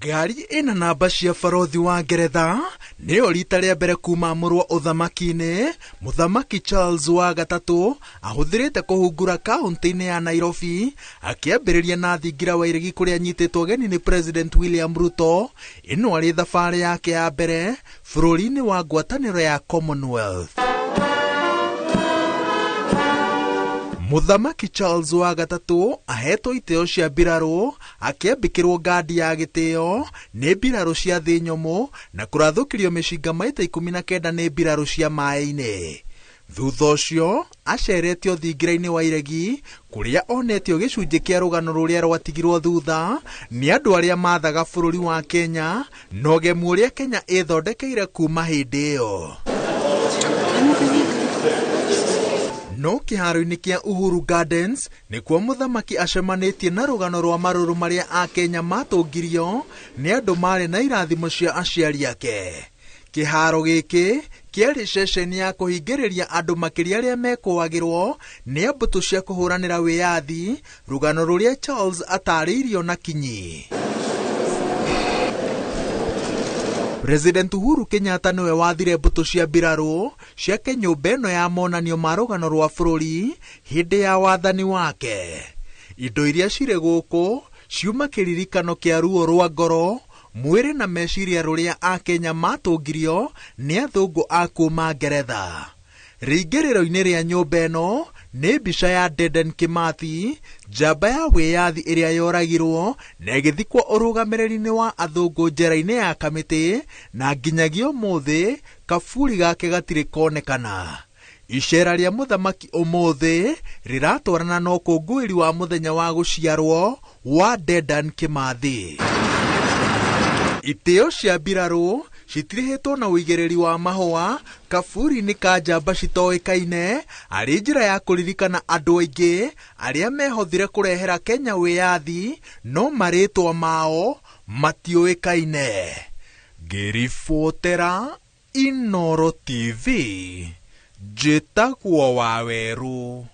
Ngari ĩna namba cia barothi wa Ngeretha nĩyo rita rĩa mbere kuma amũrwo ũthamaki-inĩ, Mũthamaki Charles wa gatatũ ahũthĩrĩte kũhungura kaunti-inĩ ya Nairobi, akĩambĩrĩria na thingira wa iregi kũrĩa anyitĩtwo ũgeni nĩ President William Ruto. Ĩno arĩ thabarĩ yake ya mbere bũrũri-inĩ wa ngwatanĩro ya Commonwealth. Mũthamaki Charles wa gatatũ ahetwo itĩo cia mbirarũ akĩambĩkĩrwo ngandi ya gĩtĩo nĩ mbirarũ cia thĩ nyũmũ na kũrathũkĩrio mĩcinga maita 19 nĩ mbirarũ cia maĩ-inĩ. Thutha ũcio aceretio thingira-inĩ wa iregi kũrĩa onetio gĩcunjĩ kĩa rũgano rũrĩa rwatigirwo thutha nĩ andũ arĩa mathaga bũrũri wa Kenya na ũgemu ũrĩa Kenya ĩthondekeire kuma hĩndĩ ĩyo. No kĩharo-inĩ kĩa Uhuru Gardens nĩkuo mũthamaki acemanĩtie na rũgano rwa marũrũ marĩa Akenya matũngirio nĩ andũ marĩ na irathimo cia aciari ake. Kĩharo gĩkĩ kĩarĩ ceceni ya kũhingĩrĩria andũ makĩria arĩa mekũagĩrwo nĩ mbũtũ cia kũhũranĩra wĩyathi, rũgano rũrĩa Charles atarĩirio na kinyi. President Uhuru Kenyatta nĩwe wathire mbũtũ cia mbirarũ ciake nyũmba ĩno ya monanio ma rũgano rwa bũrũri hĩndĩ ya wathani wake. Indo iria cirĩ gũkũ ciuma kĩririkano kĩa ruo rwa ngoro, mwĩrĩ na meciria rũrĩa Akenya matũngirio nĩ athũngũ a kuma Ngeretha. Rĩingĩrĩro-inĩ rĩa nyũmba ĩno nĩ mbica ya Dedan Kimathi, njamba ya wĩyathi ĩrĩa yoragirwo na ĩgĩthikwo ũrũgamĩrĩri-inĩ wa athũngũ njera-inĩ ya Kamĩtĩ na nginyagia ũmũthĩ kaburi gake gatirĩ konekana. Icera rĩa mũthamaki ũmũthĩ rĩratwarana na ũkũngũĩri wa mũthenya wa gũciarwo wa Dedan Kimathi. Itĩo cia mbirarũ citirihĩtwo na ũigĩrĩri wa mahũa kaburi-inĩ ka njamba citoĩkaine arĩ njĩra ya kũririkana andũ aingĩ arĩa mehothire kũrehera Kenya wĩyathi no marĩtwa mao matiũĩkaine. Ngĩribotera Inooro TV njĩtagwo Wawerũ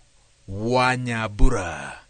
wa Nyambura.